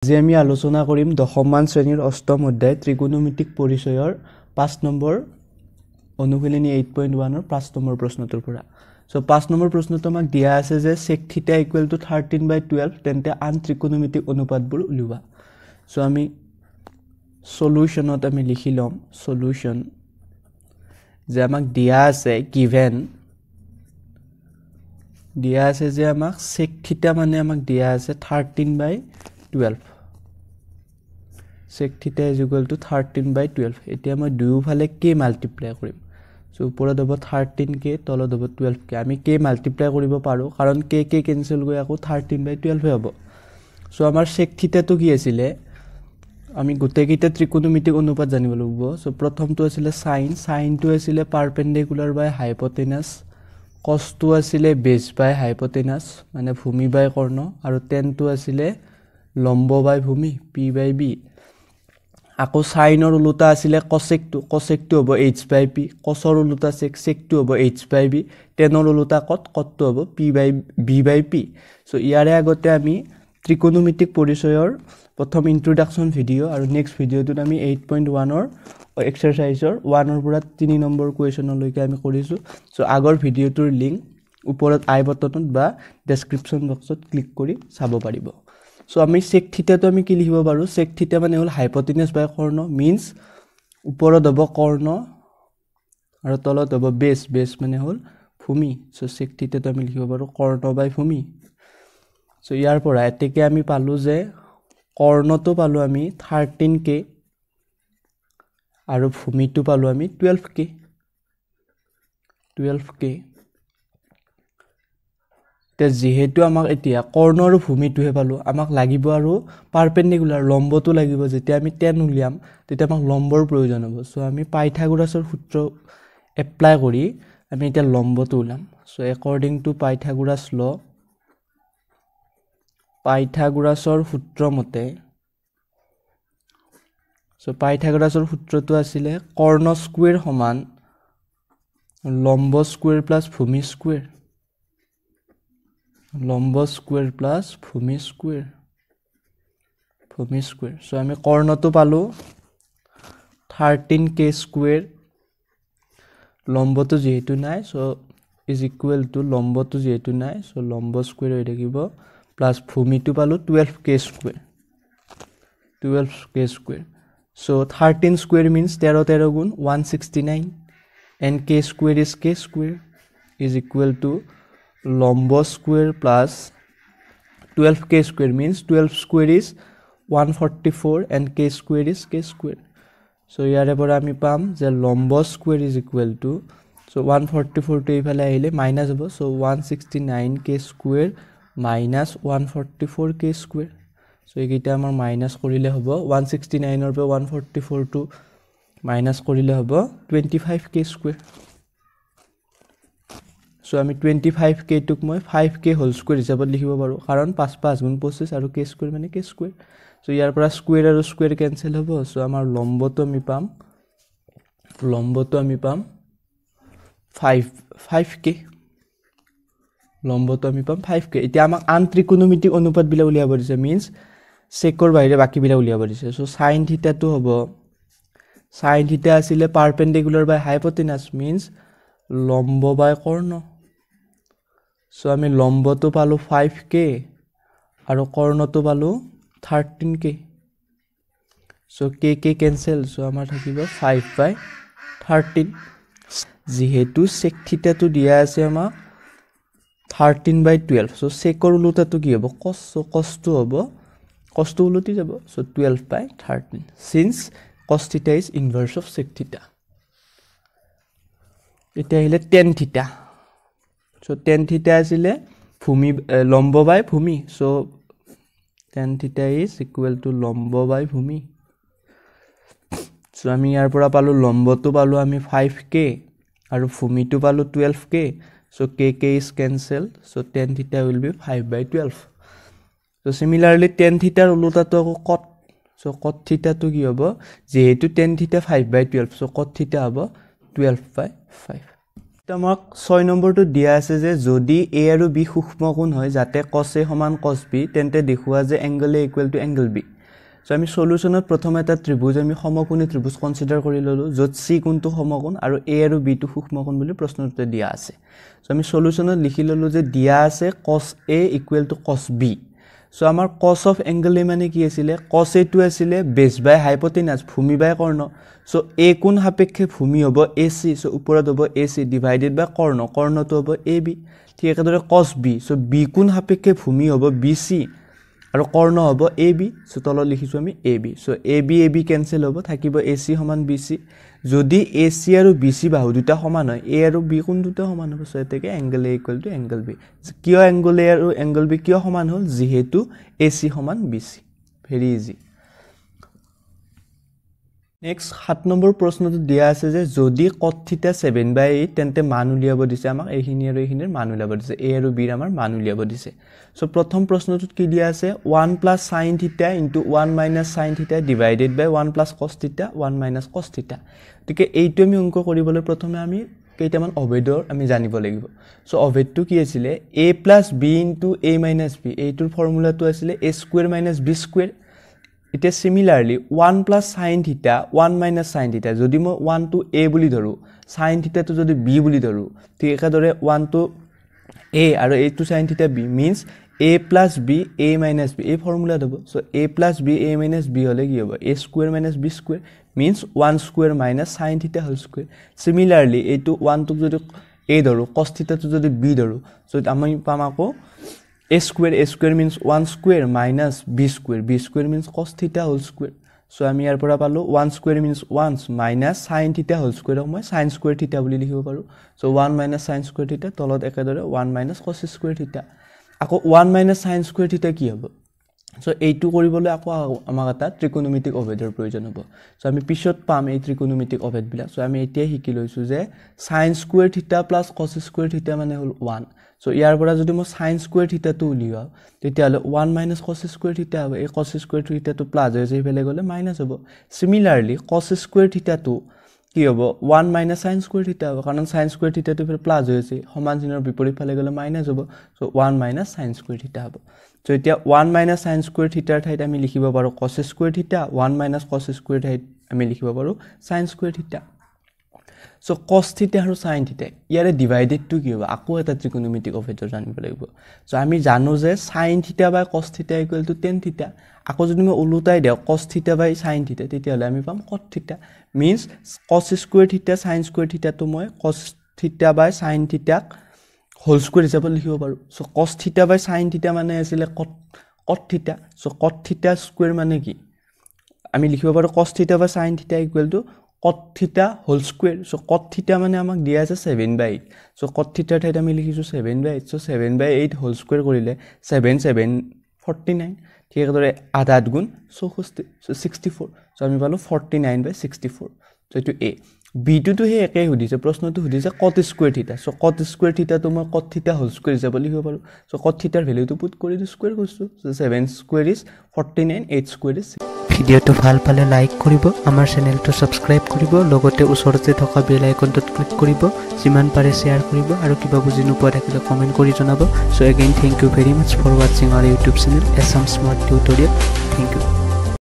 আজি আমি আলোচনা কৰিম দশমমান শ্ৰেণীৰ অষ্টম অধ্যায় ত্ৰিকোণমিতিক পৰিচয়ৰ 5 নম্বৰ অনুশীলনী 8.1ৰ 5 নম্বৰ প্ৰশ্নটোৰ পৰা। চ' 5 নম্বৰ প্ৰশ্নটো আমাক দিয়া আছে যে sec theta equal to 13/12, তেন্তে আন ত্ৰিকোণমিতিক অনুপাতবোৰ উলিওৱা। চ' আমি চলিউশ্যনত আমি লিখি ল'ম চলিউশ্যন যে আমাক দিয়া আছে গিভেন দিয়া আছে যে আমাক sec theta মানে আমাক দিয়া আছে 13/12, sec theta is equal to 13/12। এতিয়া মই দুয়োফালে k multiply কৰিম। চ' ওপৰত হ'ব 13k, তলত হ'ব 12k। আমি k multiply কৰিব পাৰোঁ কাৰণ k k cancel গৈ আকৌ 13/12 হ'ব। চ' আমাৰ sec থিটাটো কি আছিলে, আমি গোটেইকেইটা ত্ৰিকোণমিতিক অনুপাত জানিব লাগিব। চ' প্ৰথমটো আছিলে চাইন, চাইনটো আছিলে পাৰপেণ্ডিকুলাৰ বাই হাইপটেনাছ, কছটো আছিলে বেছ বাই হাইপটেনাছ মানে ভূমি বাই কৰ্ণ, আৰু টেনটো আছিলে লম্ব বাই ভূমি পি বাই বি। আকৌ চাইনৰ ওলোটা আছিলে কচেকটো, কচেকটো হ'ব এইচ বাই পি, কচৰ ওলোটা চেক, চেকটো হ'ব এইচ বাই বি, টেনৰ ওলোটা কট, কটটো হ'ব P by B by P. So ইয়াৰে আগতে আমি ত্ৰিকোণমিতিক পৰিচয়ৰ প্ৰথম ইণ্ট্ৰডাকশ্যন ভিডিঅ' আৰু নেক্সট ভিডিঅ'টোত আমি 8.1ৰ এক্সাৰচাইজৰ 1ৰ পৰা 3 নম্বৰ কুৱেশ্যনলৈকে আমি কৰিছোঁ। চ' আগৰ ভিডিঅ'টোৰ লিংক ওপৰত আই বটনত বা ডেছক্ৰিপশ্যন বক্সত ক্লিক কৰি চাব পাৰিব। চ' আমি চেক থিটাটো আমি কি লিখিব পাৰোঁ, চেক থিটা মানে হ'ল হাইপটেনাছ বাই কৰ্ণ, মিনছ ওপৰত হ'ব কৰ্ণ আৰু তলত হ'ব বেছ, বেছ মানে হ'ল ভূমি। চ' চেক থিটাটো আমি লিখিব পাৰোঁ কৰ্ণ বাই ভূমি। চ' ইয়াৰ পৰা এতেকে আমি পালোঁ যে কৰ্ণটো পালোঁ আমি 13k আৰু ভূমিটো পালোঁ আমি 12k, 12k। এতিয়া যিহেতু আমাক এতিয়া কৰ্ণ আৰু ভূমিটোহে পালোঁ, আমাক লাগিব আৰু পাৰপেণ্ডিকুলাৰ লম্বটো লাগিব। যেতিয়া আমি টেন উলিয়াম তেতিয়া আমাক লম্বৰ প্ৰয়োজন হ'ব। চ' আমি পাইথাগোৰাছৰ সূত্ৰ এপ্লাই কৰি আমি এতিয়া লম্বটো ওলাম। So according to Pythagoras law, পাইথাগোৰাছৰ সূত্ৰ মতে, চ' পাইথাগোৰাছৰ সূত্ৰটো আছিলে কৰ্ণ স্কুৱেৰ সমান লম্ব স্কুৱেৰ প্লাছ ভূমি স্কুৱেৰ, লম্ব স্কুৱেৰ প্লাছ ভূমি স্কুৱেৰ, ভূমি স্কুৱেৰ। চ' আমি কৰ্ণটো পালোঁ 13k square, লম্বটো যিহেতু নাই চ' is equal to লম্বটো যিহেতু নাই চ' লম্ব স্কুৱেৰ হৈ থাকিব, প্লাছ ভূমিটো পালোঁ 12k square, 12k square. So 13 square means 13 13 গুণ 169, and k square is k square is equal to লম্ব square plus 12k square means 12 square is 144 and k square is k square. So ইয়াৰে পৰা আমি পাম যে লম্ব square is equal to, so 144টো এইফালে আহিলে মাইনাছ হ'ব, so 169k square minus 144k square. So এইকেইটা আমাৰ মাইনাছ কৰিলে হ'ব 169ৰ পৰা 144টো মাইনাছ কৰিলে হ'ব 25k square. চ' আমি 25kটোক মই 5k whole square হিচাপত লিখিব পাৰোঁ, কাৰণ 5 5 গুণ 25 আৰু কে স্কুৱেৰ মানে কে স্কুৱেৰ। চ' ইয়াৰ পৰা স্কুৱেৰ আৰু স্কুৱেৰ কেঞ্চেল হ'ব। চ' আমাৰ লম্বটো আমি পাম, লম্বটো আমি পাম 5k, লম্বটো আমি পাম 5k। এতিয়া আমাক আন ত্ৰিকোণমিতিক অনুপাতবিলাক উলিয়াব দিছে, মিনছ চেকৰ বাহিৰে বাকীবিলাক উলিয়াব দিছে। চ' চাইন থিটাটো হ'ব, চাইন থিটা আছিলে পাৰপেণ্ডিকুলাৰ বাই হাইপটেনাছ মিনছ লম্ব বাই কৰ্ণ। চ' আমি লম্বটো পালোঁ 5k আৰু কৰ্ণটো পালোঁ 13k। So k k cancel, so আমাৰ থাকিব 5/13। যিহেতু চেক থিটাটো দিয়া আছে আমাক 13/12, চ' চেকৰ ওলোটাটো কি হ'ব, কচ। চ' কচটো হ'ব, কচটো ওলটি যাব, so 12/13, since cos theta is inverse of sec theta. এতিয়া আহিলে টেন থিটা। চ' টেন থিটা আছিলে ভূমি লম্ব বাই ভূমি, so tan theta is equal to লম্ব বাই ভূমি। চ' আমি ইয়াৰ পৰা পালোঁ লম্বটো পালোঁ আমি 5k আৰু ভূমিটো পালোঁ 12k। So k k is cancel, so tan theta will be 5/12। So similarly tan থিটাৰ ওলোটাটো আকৌ কট। চ' কট থিটাটো কি হ'ব, যিহেতু tan theta 5/12, so cot theta হ'ব 12/5। আমাক 6 নম্বৰটো দিয়া আছে যে যদি এ আৰু বি সূক্ষ্ম কোণ হয় যাতে কছ এ সমান কছ বি, তেন্তে দেখুওৱা যে angle A equal to angle B. So আমি সলিউশ্যনত প্ৰথম এটা ত্ৰিভুজ আমি সমকোণী ত্ৰিভুজ কনচিডাৰ কৰি ল'লোঁ, য'ত চি কোণটো সমকোণ আৰু এ আৰু বিটো সূক্ষ্মকোণ বুলি প্ৰশ্নটোতে দিয়া আছে। চ' আমি সলিউশ্যনত লিখি ল'লোঁ যে দিয়া আছে cos A equal to cos B. So আমাৰ কছ অফ এংগল এ মানে কি আছিলে, কছ এটো আছিলে বেছ বাই হাইপটেনাছ, ভূমি বাই কৰ্ণ। চ' এ কোণ সাপেক্ষে ভূমি হ'ব এ চি, চ' ওপৰত হ'ব এ চি ডিভাইডেড বাই কৰ্ণ, কৰ্ণটো হ'ব এ বি। ঠিক একেদৰে কছ বি, চ' বি কোণ সাপেক্ষে ভূমি হ'ব বি চি আৰু কৰ্ণ হ'ব এ বি। চ' তলত লিখিছোঁ আমি A B. So A B A B cancel হ'ব, থাকিব এ চি সমান বি চি। যদি এ চি আৰু বি চি বাহু দুটা সমান হয়, এ আৰু বি কোণ দুটা সমান হ'ব। চ' এতেকে angle A equal to angle B. কিয় এংগল এ আৰু এংগল বি কিয় সমান হ'ল, যিহেতু এ চি সমান B C. Very easy. Next 7 number প্ৰশ্নটো দিয়া আছে যে যদি কট থিটা 7/8, তেন্তে মান উলিয়াব দিছে আমাক, এইখিনি আৰু এইখিনিৰ মান উলিয়াব দিছে, এ আৰু বিৰ আমাৰ মান উলিয়াব দিছে। চ' প্ৰথম প্ৰশ্নটোত কি দিয়া আছে, 1 plus sine theta into 1 minus sine theta divided by 1 plus cos theta 1 minus cos theta. গতিকে এইটো আমি অংক কৰিবলৈ প্ৰথমে আমি কেইটামান অভেদৰ আমি জানিব লাগিব। চ' অভেদটো কি আছিলে, A plus B into A minus B, এইটোৰ ফৰ্মুলাটো আছিলে A square minus B square. এতিয়া similarly 1 plus sine theta 1 minus sine theta, যদি মই 1টো এ বুলি ধৰোঁ, চাইন থিটাটো যদি বি বুলি ধৰোঁ, ঠিক একেদৰে 1টো এ আৰু এইটো sine theta B, means A plus B A minus B, এই ফৰ্মুলাত হ'ব। So A plus B A minus B হ'লে কি হ'ব, A square minus B square, means 1 square minus sine theta whole square. Similarly এইটো 1টোক যদি এ ধৰোঁ, কছ থিটাটো যদি বি ধৰোঁ, চ' আমি পাম আকৌ a square means 1 square minus b square, b square means cos theta whole square. So আমি ইয়াৰ পৰা পালোঁ 1 square means 1 minus sin theta whole square, মই sin square theta বুলি লিখিব পাৰোঁ। So 1 minus sin square theta, তলত একেদৰে 1 minus cos square theta। আকৌ 1 minus sin square theta কি হ'ব? চ' এইটো কৰিবলৈ আকৌ আমাক এটা ত্ৰিকোণমিতিক অভেদৰ প্ৰয়োজন হ'ব। চ' আমি পিছত পাম এই ত্ৰিকোণমিতিক অভেদবিলাক। চ' আমি এতিয়াই শিকি লৈছোঁ যে sin square theta plus cos square theta মানে হ'ল 1। চ' ইয়াৰ পৰা যদি মই sin square থিটাটো উলিয়াওঁ, তেতিয়াহ'লে 1 মাইনাছ cos square থিটা হ'ব। এই cos square থিটাটো প্লাছ হৈ আছে, সেইফালে গ'লে মাইনাছ হ'ব। চিমিলাৰলি cos square থিটাটো কি হ'ব, 1 মাইনাছ sin square থিটা হ'ব, কাৰণ sin square থিটাটো ইফালে প্লাছ হৈ আছে, সমান চিহ্নৰ বিপৰীত ফালে গ'লে মাইনাছ হ'ব। So 1 minus sin square theta হ'ব। চ' এতিয়া 1 মাইনাছ sin square থিটাৰ ঠাইত আমি লিখিব পাৰোঁ cos square theta, 1 minus cos square ঠাইত আমি লিখিব পাৰোঁ sin square theta. So cos theta আৰু sin theta ইয়াৰে ডিভাইডেডটো কি হ'ব, আকৌ এটা ত্ৰিকোণমিতিক অভেদৰ জানিব লাগিব। চ' আমি জানো যে sin theta by cos theta equal to tan theta. আকৌ যদি মই ওলোটাই দিওঁ cos theta by sin theta, তেতিয়াহ'লে আমি পাম cot theta, means cos square theta sin square থিটাটো মই cos theta by sin থিটাক whole square হিচাপত লিখিব পাৰোঁ। So cos theta by sin theta মানে আছিলে cot theta. So cot theta square মানে কি, আমি লিখিব পাৰোঁ cos theta by sin theta equal to cot theta whole square. So cot theta মানে আমাক দিয়া আছে 7/8। চ' cot থিটাৰ ঠাইত আমি লিখিছোঁ 7/8। চ' 7/8 হোল স্কুৱেৰ কৰিলে 7 7 49, ঠিক একেদৰে 8 8 গুণ 64, চ' 64। চ' আমি পালোঁ 49/64। চ' এইটো এ। বিটোতো সেই একেই সুধিছে, প্ৰশ্নটো সুধিছে cot square theta. So cot square থিটাটো মই cot থিটা হোল স্কুৱেৰ হিচাপত লিখিব পাৰোঁ। চ' cot থিটাৰ ভেলুটো পুট কৰি স্কুৱেৰ কৰিছোঁ। So 7 square is 49, 8 square is. ভিডিঅ'টো ভাল পালে লাইক কৰিব, আমাৰ চেনেলটো ছাবস্ক্ৰাইব কৰিব, লগতে ওচৰতে থকা বেল আইকনটোত ক্লিক কৰিব, যিমান পাৰে শ্বেয়াৰ কৰিব আৰু কিবা বুজি নোপোৱা থাকিলে কমেণ্ট কৰি জনাব। So again thank you very much for watching our YouTube channel Assam smart tutorial. Thank you.